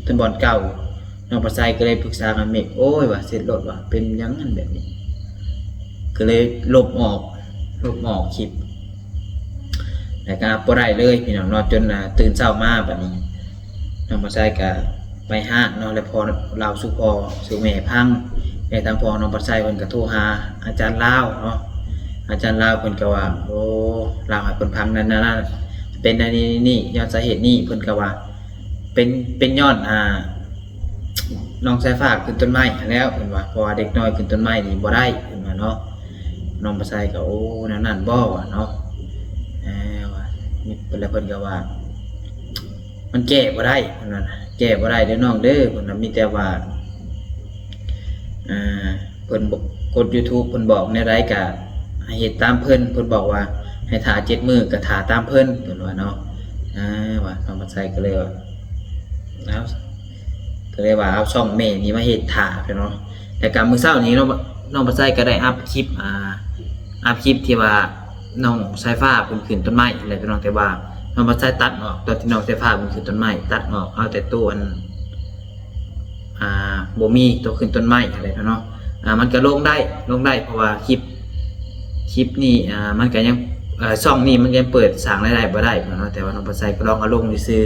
ແຕ່ບ່ອນເກົ່າ ນ້ອງປາໄຊກໍເລີຍປຶກສາກັບເມກ ໂອ້ຍ ວ່າ ເຊັດໂລດວ່າ ເປັນຫຍັງຫັ້ນແບບນີ້ ກໍເລີຍລົບອອກ ລົບອອກຄລິບ ແລ້ວກໍອັບບໍ່ໄດ້ເລີຍພີ່ນ້ອງເນາະ ຈົນ ອ່າ ຕື່ນເຊົ້າມາບັດນີ້ ນ້ອງປາໄຊກໍໄປຮ້ານເນາະ ແລ້ວພໍເລົ່າສູ່ພໍ່ສູ່ແມ່ຟັງ ແລ້ວທາງພໍ່ນ້ອງປາໄຊເພິ່ນກໍໂທຫາອາຈານລາວເນາະ ອາຈານລາວເພິ່ນກໍວ່າ ໂອ້ ລາວໃຫ້ເພິ່ນຟັງນັ້ນໆ ເປັນອັນນີ້ໆ ຍ້ອນສາເຫດນີ້ ເພິ່ນກໍວ່າ ເປັນ ເປັນຍ້ອນ ອ່າ ນ້ອງສາຍຟ້າຂຶ້ນຕົ້ນໄມ້ຫັ້ນແຫຼ້ວ ເພິ່ນວ່າ ເພາະວ່າເດັກນ້ອຍຂຶ້ນຕົ້ນໄມ້ນີ້ບໍ່ໄດ້ ເພິ່ນວ່າເນາະ ນ້ອງປາໄຊກໍ ໂອ້ ແນວນັ້ນບໍ່ ວ່າເນາະ ເອີ ວ່າ ແລ້ວເພິ່ນກໍວ່າ ມັນແກ້ບໍ່ໄດ້ ເພິ່ນວ່າ ແກ້ບໍ່ໄດ້ເດີນ້ອງເດີ ເພິ່ນວ່າ ມີແຕ່ວ່າ ອ່າ ເພິ່ນ ກົດ YouTube ເພິ່ນບອກແນວໃດກະໃຫ້ເຮັດຕາມເພິ່ນ ເພິ່ນບອກວ່າໃຫ້ຖ້າເຈັດມື້ກະຖ້າຕາມເພິ່ນ ເພິ່ນວ່າເນາະ ອ່າ ວ່າ ນ້ອງປາໄຊກໍເລີຍວ່າ ເອົາ ກໍເລີຍວ່າເອົາຊ່ອງແມ່ນີ້ມາເຮັດຖ້າເພິ່ນເນາະ ແລ້ວກະມື້ເຊົ້ານີ້ເນາະ ນ້ອງປາໄຊກໍໄດ້ອັບຄລິບ ອ່າ ອັບຄລິບທີ່ວ່າ ນ້ອງສາຍຟ້າເພິ່ນຂຶ້ນຕົ້ນໄມ້ຫັ້ນແຫຼະພີ່ນ້ອງ, ແຕ່ວ່ານ້ອງພັດໄຊຕັດອອກ ຕອນທີ່ນ້ອງສາຍຟ້າເພິ່ນຂຶ້ນຕົ້ນໄມ້ ຕັດອອກ ເອົາແຕ່ໂຕອັນ ອ່າ ບໍ່ມີໂຕຂຶ້ນຕົ້ນໄມ້ຫັ້ນແຫຼະພີ່ນ້ອງ. ອ່າ ມັນກໍລົງໄດ້ ລົງໄດ້ ເພາະວ່າຄລິບ ຄລິບນີ້ ອ່າ ມັນກໍຍັງ ເອີ່ ຊ່ອງນີ້ມັນຍັງເປີດສ້າງລາຍໄດ້ບໍ່ໄດ້ເນາະ, ແຕ່ວ່ານ້ອງພັດໄຊກໍລອງເອົາລົງຊື່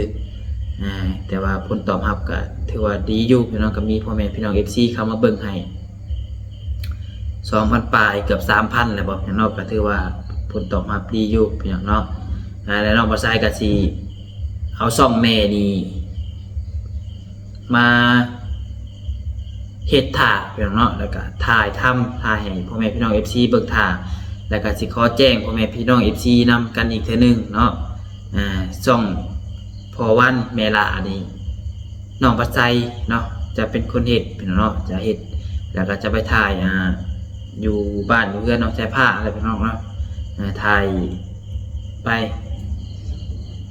ໆ ອ່າ ແຕ່ວ່າຜົນຕອບຮັບກໍຖືວ່າດີຢູ່ພີ່ນ້ອງ, ກໍມີພໍ່ແມ່ພີ່ນ້ອງເອັຟຊີເຂົ້າມາເບິ່ງໃຫ້ ສອງພັນປາຍ ເກືອບສາມພັນແລ້ວບໍ່ພີ່ນ້ອງເນາະ, ກໍຖືວ່າຜົນຕອບຮັບດີຢູ່ພີ່ນ້ອງເນາະ. ອ່າ ແລະນ້ອງພັດໄຊກໍຊິເອົາຊ່ອງແມ່ນີ້ມາເຮັດຖ້າພີ່ນ້ອງເນາະ, ແລ້ວກໍຖ່າຍທຳ ຖ່າຍໃຫ້ພໍ່ແມ່ພີ່ນ້ອງເອັຟຊີເບິ່ງຖ້າ, ແລ້ວກໍຊິຂໍແຈ້ງພໍ່ແມ່ພີ່ນ້ອງເອັຟຊີນຳກັນອີກເທື່ອໜຶ່ງເນາະ. ອ່າ ຊ່ອງພໍ່ວັນແມ່ຫຼ້ານີ້ ນ້ອງພັດໄຊເນາະ ຈະເປັນຄົນເຮັດພີ່ນ້ອງເນາະ, ຈະເຮັດ ແລ້ວກໍຈະໄປຖ່າຍ ອ່າ ຢູ່ບ້ານຢູ່ເຮືອນນ້ອງສາຍຟ້າແຫຼະພີ່ນ້ອງເນາະ. ອ່າ ຖ່າຍໄປ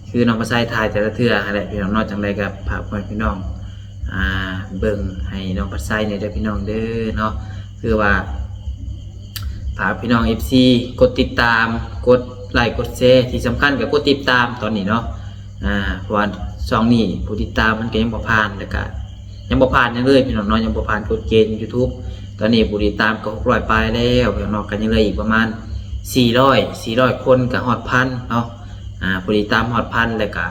ຄືນ້ອງພັດໄຊຖ່າຍແຕ່ລະເທື່ອຫັ້ນແຫຼະພີ່ນ້ອງເນາະ. ຈັ່ງໃດກໍຝາກພໍ່ແມ່ພີ່ນ້ອງ ອ່າ ເບິ່ງໃຫ້ນ້ອງພັດໄຊແດ່ເດີພີ່ນ້ອງເດີເນາະ, ຄືວ່າ ຝາກພີ່ນ້ອງເອັຟຊີກົດຕິດຕາມ ກົດໄລກ໌ ກົດແຊ, ທີ່ສຳຄັນກໍກົດຕິດຕາມຕອນນີ້ເນາະ. ອ່າ ເພາະວ່າຊ່ອງນີ້ຜູ້ຕິດຕາມມັນກໍຍັງບໍ່ຜ່ານ ແລ້ວກໍຍັງບໍ່ຜ່ານຫຍັງເລີຍພີ່ນ້ອງເນາະ, ຍັງບໍ່ຜ່ານກົດເກນຢູທູບ. ຕອນນີ້ຜູ້ຕິດຕາມກໍຫົກຮ້ອຍປາຍແລ້ວພີ່ນ້ອງເນາະ, ກໍຍັງເຫຼືອອີກປະມານສີ່ຮ້ອຍ ສີ່ຮ້ອຍຄົນກໍຮອດພັນເນາະ. ອ່າ ຜູ້ຕິດຕາມຮອດພັນ ແລ້ວກໍ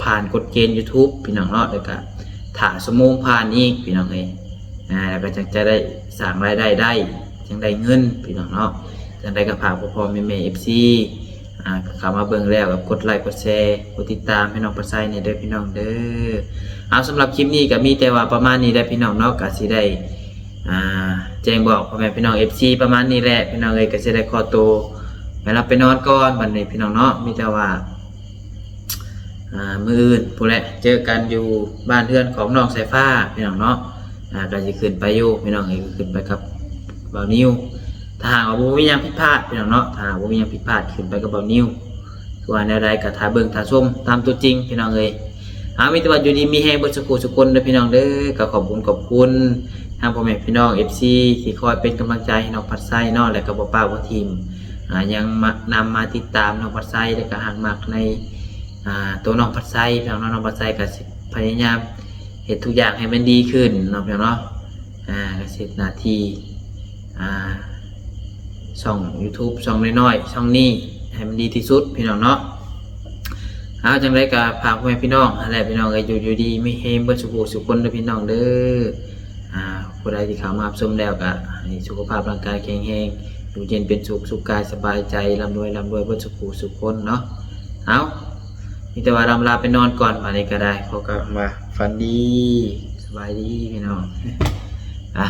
ຜ່ານກົດເກນຢູທູບພີ່ນ້ອງເນາະ, ແລ້ວກໍຖ້າຊົ່ວໂມງຜ່ານອີກພີ່ນ້ອງເອີຍ. ອ່າ ແລ້ວກໍຈັ່ງຈະໄດ້ສ້າງລາຍໄດ້ໄດ້ ຈັ່ງໄດ້ເງິນພີ່ນ້ອງເນາະ. ຈັ່ງໃດກໍຝາກພໍ່ໆແມ່ໆເອັຟຊີ ອ່າ ເຂົ້າມາເບິ່ງແລ້ວກໍກົດໄລກ໌ ກົດແຊ ກົດຕິດຕາມໃຫ້ນ້ອງພັດໄຊແດ່ເດີພີ່ນ້ອງເດີ. ເອົາ ສຳລັບຄລິບນີ້ກໍມີແຕ່ວ່າປະມານນີ້ແຫຼະພີ່ນ້ອງເນາະ, ກໍຊິໄດ້ ອ່າ ແຈ້ງບອກພໍ່ແມ່ພີ່ນ້ອງເອັຟຊີປະມານນີ້ແຫຼະພີ່ນ້ອງເອີຍ. ກໍຊິໄດ້ຂໍໂຕໄປຫຼັບໄປນອນກ່ອນບັດນີ້ພີ່ນ້ອງເນາະ, ມີແຕ່ວ່າ ອ່າ ມື້ອື່ນພຸ້ນແຫຼະ ເຈີກັນຢູ່ບ້ານເຮືອນຂອງນ້ອງສາຍຟ້າພີ່ນ້ອງເນາະ. ອ່າ ກໍຊິຂຶ້ນໄປຢູ່ພີ່ນ້ອງເອີຍ, ຂຶ້ນໄປກັບບ່າວນິວ ຖ້າຫາກວ່າບໍ່ມີຫຍັງຜິດພາດພີ່ນ້ອງເນາະ, ຖ້າຫາກບໍ່ມີຫຍັງຜິດພາດ ຂຶ້ນໄປກັບບ່າວນິວ. ຄືວ່າແນວໃດກໍຖ້າເບິ່ງຖ້າຊົມຕາມຕົວຈິງພີ່ນ້ອງເອີຍ. ເອົາ ມີແຕ່ວ່າຢູ່ດີມີແຮງເບິດສູ່ຜູ້ສູ່ຄົນເດີພີ່ນ້ອງເດີ. ກໍຂອບຄຸນຂອບຄຸນທາງພໍ່ແມ່ພີ່ນ້ອງເອັຟຊີ ທີ່ຄອຍເປັນກຳລັງໃຈໃຫ້ນ້ອງພັດໄຊເນາະ, ແລະກໍບໍ່ປະບໍ່ຖິ້ມ ອ່າ ຍັງມາ ນຳມາຕິດຕາມນ້ອງພັດໄຊ ແລະກໍຮັກມັກໃນ ອ່າ ໂຕນ້ອງພັດໄຊພີ່ນ້ອງເນາະ. ນ້ອງພັດໄຊກໍຊິພະຍາຍາມເຮັດທຸກຢ່າງໃຫ້ມັນດີຂຶ້ນເນາະພີ່ນ້ອງເນາະ. ອ່າ ກໍເຮັດໜ້າທີ່ ອ່າ ຊ່ອງຢູທູບ ຊ່ອງນ້ອຍໆ ຊ່ອງນີ້ໃຫ້ມັນດີທີ່ສຸດພີ່ນ້ອງເນາະ. ເອົາ ຈັ່ງໃດກໍຝາກພໍ່ແມ່ພີ່ນ້ອງຫັ້ນແຫຼະພີ່ນ້ອງເອີຍ, ຢູ່ ຢູ່ດີມີແຮງເບິດສູ່ຜູ້ສູ່ຄົນເດີພີ່ນ້ອງເດີ. ອ່າ ຜູ້ໃດທີ່ເຂົ້າມາຮັບຊົມແລ້ວກໍໃຫ້ສຸຂະພາບຮ່າງກາຍແຂງແຮງ, ຢູ່ເຢັນເປັນສຸກ, ສຸກກາຍສະບາຍໃຈ, ລ່ຳລວຍ ລ່ຳລວຍເບິດສູ່ຜູ້ສູ່ຄົນເນາະ. ເອົາ ມີແຕ່ວ່າລ່ຳລາໄປນອນກ່ອນ, ບາດນີ້ກໍໄດ້ ຂໍກ່າວຄຳວ່າຝັນດີ, ສະບາຍດີພີ່ນ້ອງ. ອ່າ